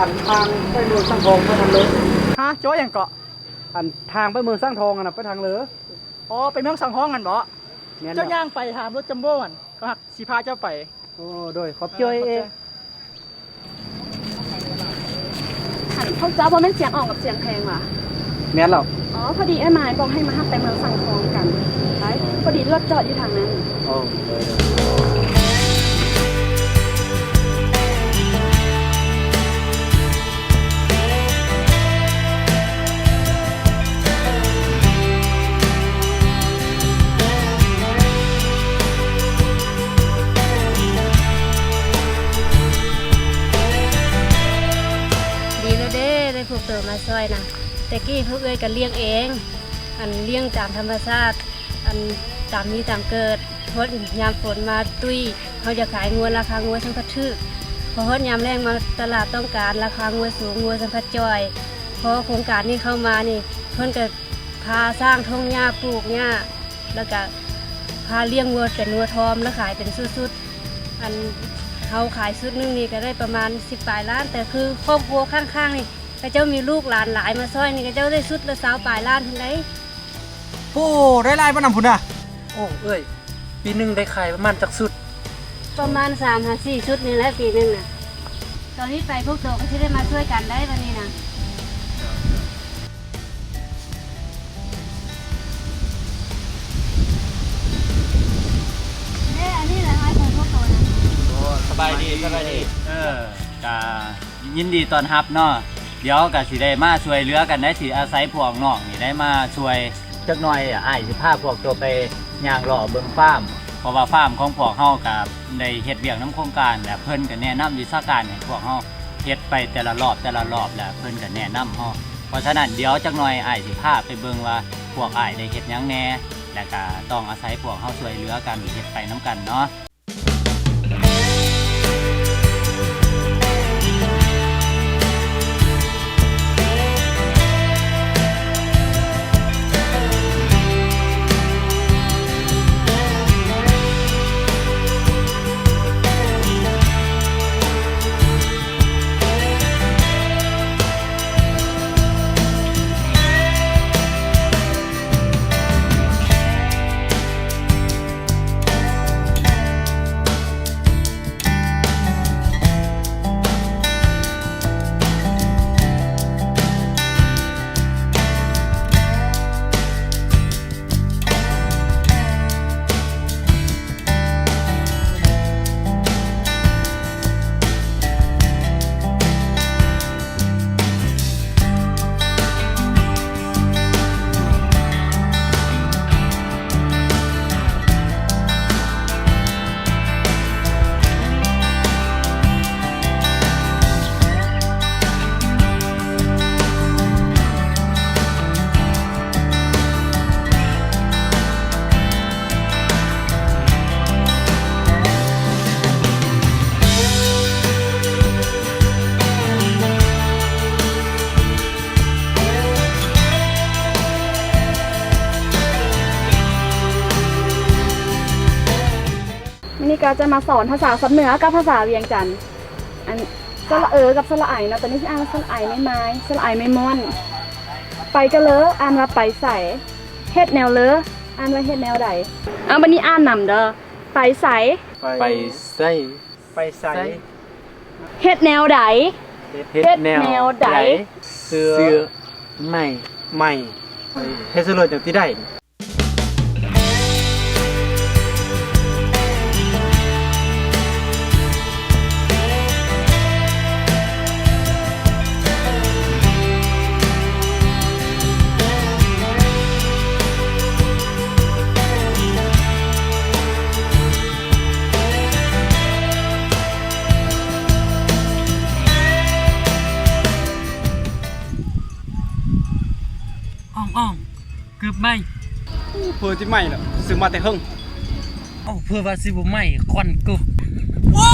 ອັນທາງໄປເມືອງສັງທອງໄປທາງເລີ. ຮະ? ເຈົ້າວ່າຫຍັງເກາະ? ອັນທາງໄປເມືອງສັງທອງຫັ້ນນະ ໄປທາງເລີ. ອໍ ໄປເມືອງສັງທອງຫັ້ນບໍ? ແມ່ນແລ້ວ. ເຈົ້າຍ່າງໄປຫາລົດຈັມໂບ້ຫັ້ນ ເຂົາຊິພາເຈົ້າໄປ. ໂອ້ ໂດຍ ຂອບໃຈ. ເອີ ຂອບໃຈ. ອັນ ພວກເຈົ້າບໍ່ແມ່ນສຽງອອງກັບສຽງແພງຫວາ? ແມ່ນແລ້ວ. ອໍ ພໍດີອ້າຍໝາຍບອກໃຫ້ມາຮັບໄປເມືອງສັງທອງນຳກັນ. ໄປ ພໍດີລົດຈອດຢູ່ທາງນັ້ນ. ໂອ້ ໂດຍ ໂດຍ. ດີແລ້ວເດ້ ໄດ້ພວກໂຕມາຊ່ອຍນະ. ແຕ່ກີ້ພວກເອື້ອຍກໍລ້ຽງເອງ ອັນລ້ຽງຕາມທຳມະຊາດ ອັນຕາມມີຕາມເກີດ. ຮອດຍາມຝົນມາຕຸ້ຍ ເຮົາຢາກຂາຍງົວ ລາຄາງົວຈັ່ງກະຖືກ. ພໍຮອດຍາມແລ້ງມາຕະຫຼາດຕ້ອງການ ລາຄາງົວສູງ ງົວຈັ່ງກະຈ່ອຍ. ພໍໂຄງການນີ້ເຂົ້າມານີ້ ເພິ່ນກະພາສ້າງທົ່ງຫຍ້າ ປູກຫຍ້າ ແລ້ວກະພາລ້ຽງງົວເປັນງົວທອມ ແລ້ວຂາຍເປັນຊຸດໆ. ອັນເຮົາຂາຍຊຸດໜຶ່ງນີ້ກະໄດ້ປະມານສິບປາຍລ້ານ ແຕ່ຄືຄອບຄົວຂ້າງໆນີ້ ເຂົາເຈົ້າມີລູກຫຼານຫຼາຍມາຊ່ອຍນີ້ ເຂົາເຈົ້າໄດ້ຊຸດລະຊາວປາຍລ້ານພຸ້ນໃດ໋. ໂອ້ ໄດ້ຫຼາຍປານນັ້ນພຸ້ນນະ. ໂອ້ ເອື້ອຍ ປີໜຶ່ງໄດ້ຂາຍປະມານຈັກຊຸດ? ປະມານສາມຫາສີ່ຊຸດນີ້ແຫຼະ ປີໜຶ່ງນະ. ຕອນນີ້ໄປພວກໂຕກໍຊິໄດ້ມາຊ່ວຍກັນໄດ໋ບັດນີ້ນະ. ເດ້ ອັນນີ້ແຫຼະ ອ້າຍຂອງພວກໂຕນະ. ໂອ້ ສະບາຍດີ ສະບາຍດີ. ເອີ ກະ ຍິນດີຕ້ອນຮັບເນາະ. ດຽວກະຊິໄດ້ມາຊ່ວຍເຫຼືອກັນໄດ໋ ຊິອາໄສພວກນ້ອງນີ້ໄດ້ມາຊ່ວຍ. ຈັກໜ່ອຍອ້າຍຊິພາພວກໂຕໄປຍ່າງເລາະເບິ່ງຟາມ ເພາະວ່າຟາມຂອງພວກເຮົາກະໄດ້ເຮັດວຽກນຳໂຄງການ ແລະ ເພິ່ນກະແນະນຳວິຊາການໃຫ້ພວກເຮົາເຮັດໄປແຕ່ລະລອບ ແຕ່ລະລອບ ແລະ ເພິ່ນກະແນະນຳເຮົາ. ເພາະສະນັ້ນ ດຽວຈັກໜ່ອຍອ້າຍຊິພາໄປເບິ່ງວ່າພວກອ້າຍໄດ້ເຮັດຫຍັງແດ່ ແລະ ກະຕ້ອງອາໄສພວກເຮົາຊ່ວຍເຫຼືອກັນເຮັດໄປນຳກັນເນາະ. ມື້ນີ້ກໍຈະມາສອນພາສາສຳເໜືອກັບພາສາວຽງຈັນ ອັນ ສະຫຼະເອີກັບສະຫຼະໄອເນາະ. ຕອນນີ້ຊິອ່ານວ່າສະຫຼະໄອໄມ້ໄມ້ ສະຫຼະໄອໄມ້ມ່ອນ. ໄປກະເລີ ອ່ານວ່າໄປໃສ. ເຮັດແນວເລີ ອ່ານວ່າເຮັດແນວໃດ. ເອົາ ບັດນີ້ອ່ານນຳເດີ ໄປໃສ. ໄປໃສ. ໄປໃສ. ເຮັດແນວໃດ. ເຮັດແນວໃດ. ເສື້ອ ເສື້ອໄມ້ ໄມ້ ເຮັດສຳຫຼວດຈັ່ງຊິໄດ້. ອອງໆ ເກືອບໄໝ້. ເພື່ອຊິໄໝ້ແລ້ວ ຊື້ມາແຕ່ເຫິງ. ເອົ້າ ເພື່ອວ່າຊິບໍ່ໄໝ້ ຄວັນກຶບ. ໂອ້